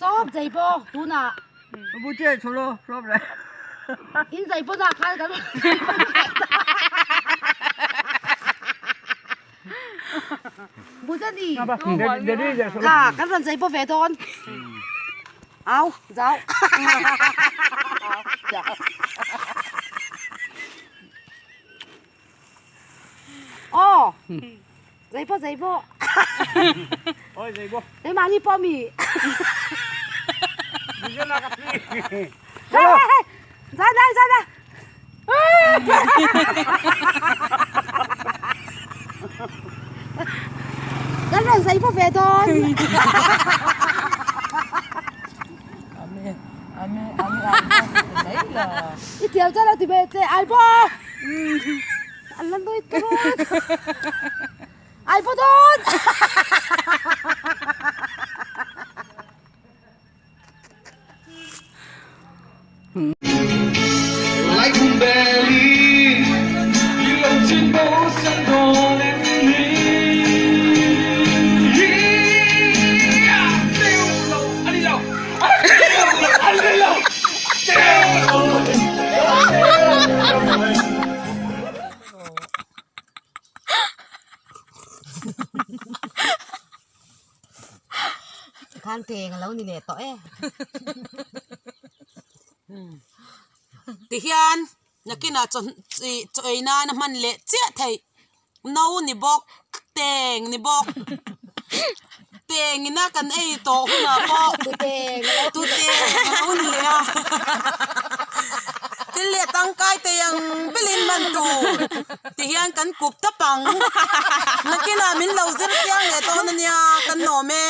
Sawm zai pawh tunah. In zai pawh nah khan kan Bujani. Kha kan rawn zai pawh ve dawn. Au zau. Aw zei pawh zei pawh Oi zei pawh keimahni pawh mi Zai dai zai dai Kan rawn zei pawh ve dawn I thiam chuan lo ti ve che ai pawh An la nui tawt. Ai pawh dawn. Khan teng a lo ni leh tawh e. Tihian nakinah chaw ih chaw ei nana hman leh chiah theih no ni bawk teng ni bawk teng ina kan ei tawh hunah pawh Tuteng a lo tuteng a lo ni leh a thil leh tangkai thei ang belin hman tur tihian kan kup tap ang nakinah min lo zir chiang leh dawn ania kan nawm e.